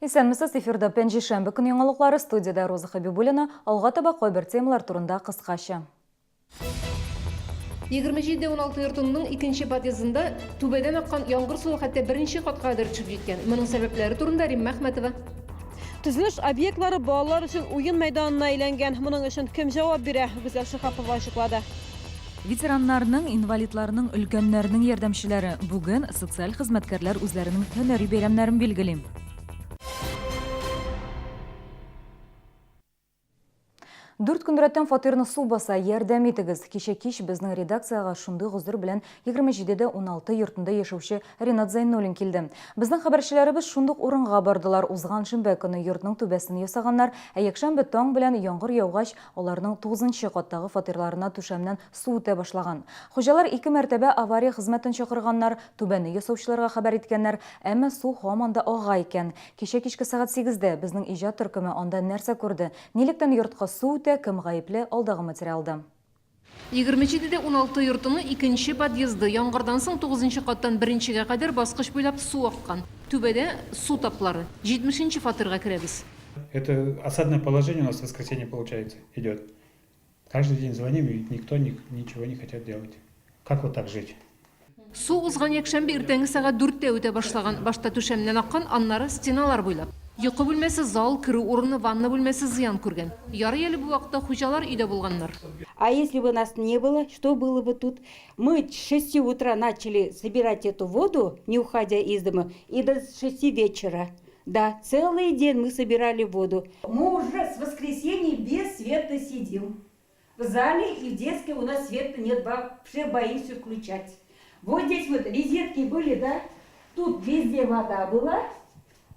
Исәнмесез, эфирда Пәнҗешәмбе көн яңалыклары, студиядә Роза Хәбибуллина. Алга таба кайбер темалар турында кыскача. 27-16 йортының икенче подъездында түбәдән аккан яңгыр суы хәтта беренче катка кадәр төшеп җиткән. Моның сәбәпләре турында Римма Әхмәтова. Төзелеш объектлары балалар өчен уен мәйданына әйләнгән. Моның өчен кем җавап бирә? Гүзәл Шиһапова ачыклады. Ветераннарның, инвалидларның, өлкәннәрнең ярдәмчеләре. Бүген социаль хезмәткәрләр үзләренең һөнәри бәйрәмнәрен билгели. Дүрт көн рәттән фатирны су баса, ярдәм итегез! Кичә кич безнең редакциягә шундый гозер белән 27 дә 16 йортында яшәүче Ринат Зәйнуллин килде. Безнең хәбәрчеләребез шундук урынга бардылар. Узган шимбә көне йортның түбәсен ясаганнар, ә якшәмбе таң белән яңгыр яугач, аларның тугызынчы каттагы фатирларына түшәмнән су үтә башлаган. Хуҗалар ике мәртәбә авария хезмәтен чакырганнар, түбәне ясаучыларга хәбәр иткәннәр, әмма су һаман да ага икән. Кичә кичке сәгать сигездә безнең иҗат төркеме анда нәрсә күрде, нилектән йортка су үтә, кем гаепле, алдагы материалда. 27 дә 16 йортының икенче подъезды. Яңгырдан соң тугызынчы каттан беренчегә кадәр баскыч буйлап су аккан. Түбәдә су таплары. Җитмешенче фатирга керәбез. Это осадное положение у нас в воскресенье получается идет. Каждый день звоним, и никто ничего не хотят делать. Как вот так жить? Су узган якшәмбе иртәнге сәгать дүрттә үтә башлаган. Башта түшәмнән аккан, аннары стеналар буйлап. Йокы бүлмәсе, зал, керү урыны, ванна бүлмәсе зыян күргән. Ярый әле бу вакытта хуҗалар өйдә булганнар. А если бы нас не было, что было бы тут? Мы с шести утра начали собирать эту воду, не уходя из дома, и до шести вечера. Да, целый день мы собирали воду. Мы уже с воскресенья без света сидим. В зале и в детской у нас света нет, вообще боимся включать. Вот здесь вот розетки были, да? Тут везде вода была.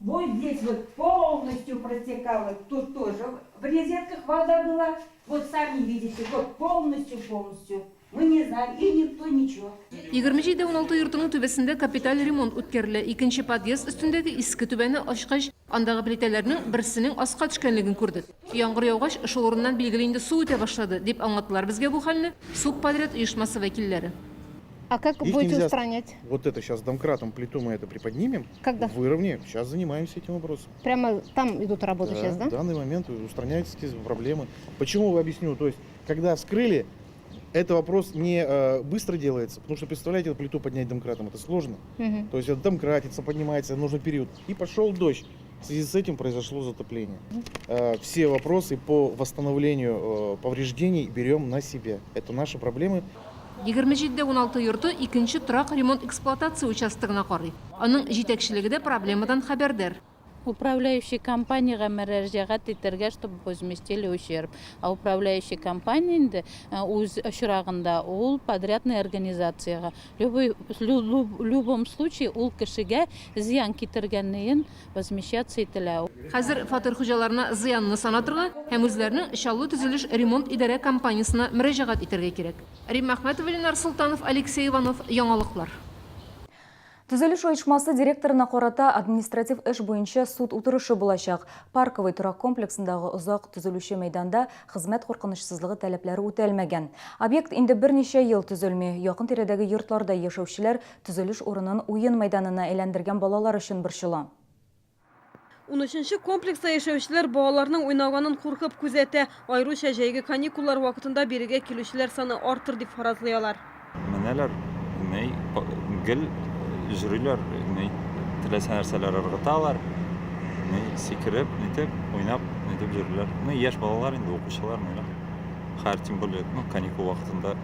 Вот здесь вот полностью протекала, тут тоже в розетках вода была. Вот сами видите, вот полностью-полностью. Мы не знаем, и никто ничего. 27 дә 16 йортының түбәсендә капиталь ремонт үткәрелә. Икенче подъезд өстендәге иске түбәне ачкач, андагы плитәләрнең берсенең аска төшкәнлеген күрдек. Яңгыр яугач, шул урыннан билгеле инде су үтә башлады, дип аңлаттылар безгә бу хәлне субподряд оешмасы вәкилләре. А как Их будете нельзя устранять? Вот это сейчас домкратом плиту мы это приподнимем. Когда? Выровняем. Сейчас занимаемся этим вопросом. Прямо там идут работы Да, сейчас, да? В данный момент устраняются эти проблемы. Почему, объясню. То есть, когда вскрыли, это вопрос не быстро делается, потому что, представляете, эту плиту поднять домкратом, это сложно. То есть это домкратится, поднимается, нужно период. И пошел дождь. В связи с этим произошло затопление. Все вопросы по восстановлению повреждений берем на себя. Это наши проблемы. 27 дә 16 йорты икенче торак ремонт-эксплуатация участогына карый. Аның җитәкчелеге дә проблемадан хәбәрдар. Управляющий компаниягә мөрәҗәгать итәргә, чтобы возместили ущерб. Ә управляющий компания инде үз очрагында ул подрядный организациягә. Любой, любом случае ул кешегә зыян китергәннеен возмещаться ителә. Хәзер фатир хуҗаларына зыянны санатырга һәм үзләренең Чаллы төзелеш ремонт идарә компаниясенә мөрәҗәгать итәргә кирәк. Римма Әхмәтова, Ленар Солтанов, Алексей Иванов, Яңалыклар. Төзелеш оешмасы директорына карата административ эш буенча суд утырышы булачак. Парковый торак комплексындагы озак төзелүче мәйданда хезмәт куркынычсызлыгы таләпләре үтәлмәгән. Объект инде берничә ел төзелми. Якын-тирәдәге йортларда яшәүчеләр төзелеш урынын уен мәйданына әйләндергән балалар өчен борчыла. Унөченче комплекста яшәүчеләр балаларның уйнаганын куркып күзәтә. Аеруча җәйге каникуллар вакытында бирегә килүчеләр саны артыр дип фаразлый алар. Менәләр, ни, гел йөриләр, ни, теләсә нәрсәләр ыргыталар, ни, сикереп, нитеп, уйнап, нитеп йөриләр. Ну, яшь балалар инде, укучылар, ниләр. Хәер, тем более, ну, каникул вакытында.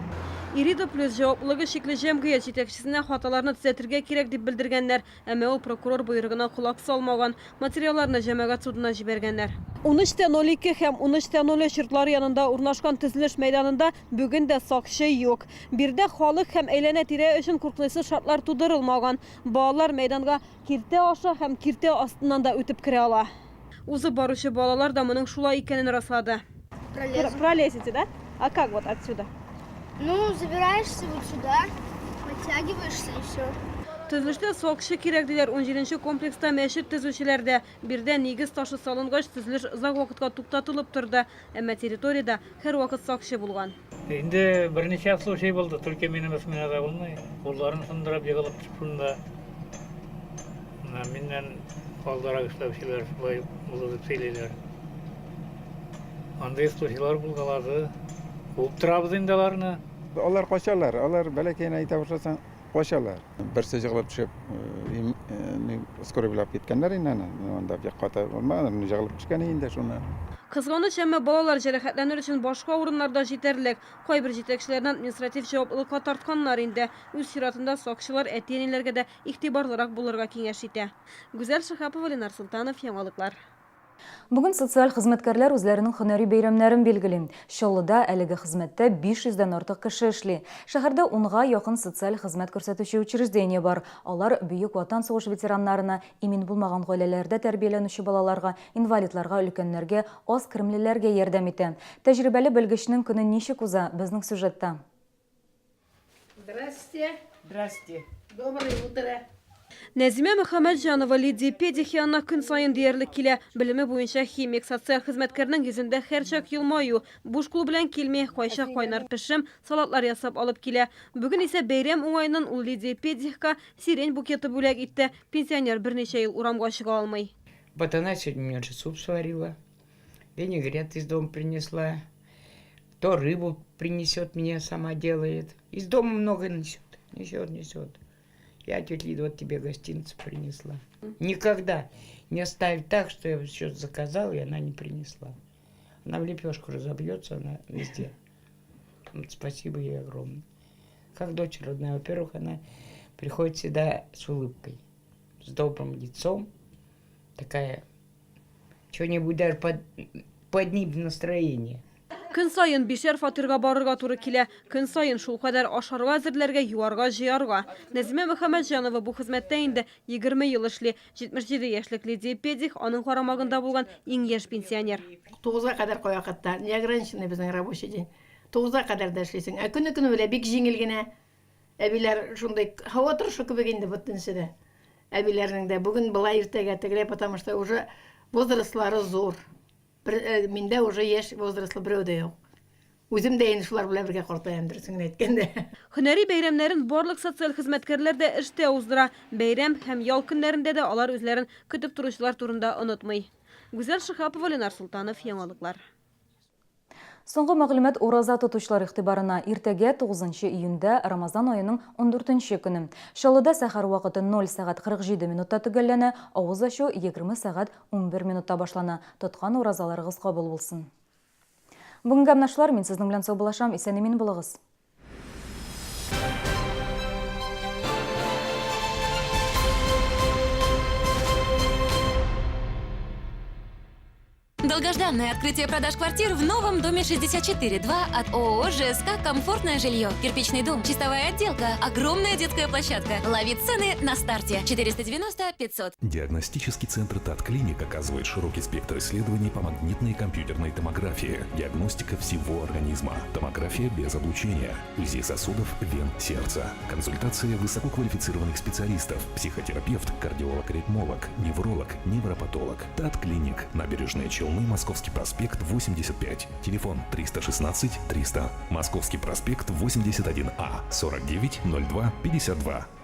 Ирида Плюс җаваплылыгы чикле җәмгыять җитәкчесенә хаталарны төзәтергә кирәк дип белдергәннәр. Әмма ул прокурор боерыгына колак салмаган. Материалларны җәмәгать судына җибәргәннәр. 13 тә 02 һәм 13 тә 03 йортлары янында урнашкан төзелеш мәйданында бүген дә сакчы юк. Биредә халык һәм әйләнә-тирә өчен куркынычсыз шартлар тудырылмаган. Балалар мәйданга киртә аша һәм киртә астыннан да үтеп керә ала. Узып баручы балалар да моның шулай икәнен раслады. Пролезу. Пролезете, да? А как вот отсюда? Ну, забираешься вот сюда, подтягиваешься и все. Төзелештә сакчы кирәк, диләр унҗиденче комплекста мәчет төзүчеләр дә. Биредә нигез ташы салынгач, төзелеш озак вакытка туктатылып торды. Әмма территориядә һәрвакыт сакчы булган. Инде берничә случай булды, только минем сменада булмый. Кулларын сындырып егылып төшеп шунда. Менә миннән Алдарак эшләүчеләр шулай булды дип сөйлиләр. Андый случайлар булгалады. Куып торабыз инде аларны. Алар качалар, алар бәләкәйне әйтә башласаң, качалар. Берсе җыгылып төшеп, скорый белән алып киткәннәр инде аны. Анда бик каты булмаган, җыгылып төшкән инде шуны. Кызганыч, әмма балалар җәрәхәтләнер өчен башка урыннар да җитәрлек. Кайбер җитәкчеләрне административ җаваплылыкка тартканнар инде. Үз чиратында сакчылар әти-әниләргә дә игътибарлырак булырга киңәш итә. Гүзәл Шиһапова, Ленар Солтанов, Яңалыклар. Бүген социаль хезмәткәрләр үзләренең һөнәри бәйрәмнәрен билгели. Чаллыда әлеге хезмәттә 500 дән артык кеше эшли. Шәһәрдә унга якын социаль хезмәт күрсәтүче учреждение бар. Алар Бөек Ватан сугышы ветераннарына, имин булмаган гаиләләрдә тәрбияләнүче балаларга, инвалидларга, өлкәннәргә, аз керемлеләргә ярдәм итә. Тәҗрибәле белгечнең көне ничек уза, безнең сюжетта. Здрасте. Здрасте. Доброе утро. Нәзимә Мөхәммәтҗанова Лидия Педих янына көн саен диярлек килә. Белеме буенча химик, социаль хезмәткәрнең йөзендә һәрчак елмаю. Буш кул белән килми, кайчак кайнар пешем, салатлар ясап алып килә. Бүген исә бәйрәм уңаеннан ул Лидия Педихка сирень букеты бүләк итте. Пенсионер берничә ел урамга чыга алмый. Вот она сегодня мне уже суп сварила, винегрет из дома принесла. То рыбу принесет мне, сама делает. Из дома много несет, несет, несет. Я, тетя Лида, вот тебе гостинцы принесла. Никогда не оставить так, что я все заказал, и она не принесла. Она в лепешку разобьется, она везде. Вот спасибо ей огромное. Как дочь родная, во-первых, она приходит всегда с улыбкой, с добрым лицом. Такая, что-нибудь даже под, поднимет настроение. Көн саен бишәр фатирга барырга туры килә. Көн саен шулкадәр ашарга әзерләргә, юарга, җыярга. Нәзимә Мөхәммәтҗанова бу хезмәттә инде 20 ел эшли. 77 яшьлек Лидия Педих аның карамагында булган иң яшь пенсионер. Тугызга кадәр кайвакытта, неограниченный безнең рабочий день. Тугызга кадәр дә эшлисең. Ә көне-көне белән бик җиңел генә. Әбиләр шундый һава торышы кебек инде бөтенесе дә. Әбиләрнең дә бүген болай, иртәгә тегеләй, потому что уже возрастлары зур. Бер, э, миндә уже яшь возрастлы берәү дә юк. Үзем дә инде шулар белән бергә картаям, дөресен генә әйткәндә. Һөнәри бәйрәмнәрен барлык социаль хезмәткәрләр дә эштә уздыра. Бәйрәм һәм ял көннәрендә дә алар үзләрен көтеп торучылар турында онытмый. Гүзәл Шиһапова, Ленар Солтанов, Яңалыклар. Соңгы мәгълүмат ураза тотучылар игътибарына. Иртәгә, 9 июньдә, Рамазан аеның ундүртенче көне. Чаллыда сәхәр вакыты 0 сәгать 47 минутта төгәлләнә, авыз ачу 20 сәгать 11 минутта башлана. Тоткан уразаларыгыз кабул булсын. Бүгенгә менә шулар, мин сезнең белән саубуллашам, исән-имин булыгыз. Долгожданное открытие продаж квартир в новом доме 64-2 от ООО «ЖСК Комфортное жилье». Кирпичный дом, чистовая отделка, огромная детская площадка. Лови цены на старте. 490-500. Диагностический центр ТАТ-Клиник оказывает широкий спектр исследований по магнитной и компьютерной томографии. Диагностика всего организма. Томография без облучения. УЗИ сосудов, вен, сердца. Консультация высококвалифицированных специалистов. Психотерапевт, кардиолог-аритмолог, невролог, невропатолог. ТАТ-Клиник. Набережные Челны, Московский проспект, 85. Телефон 316 300. Московский проспект, 81А. 49 02 52.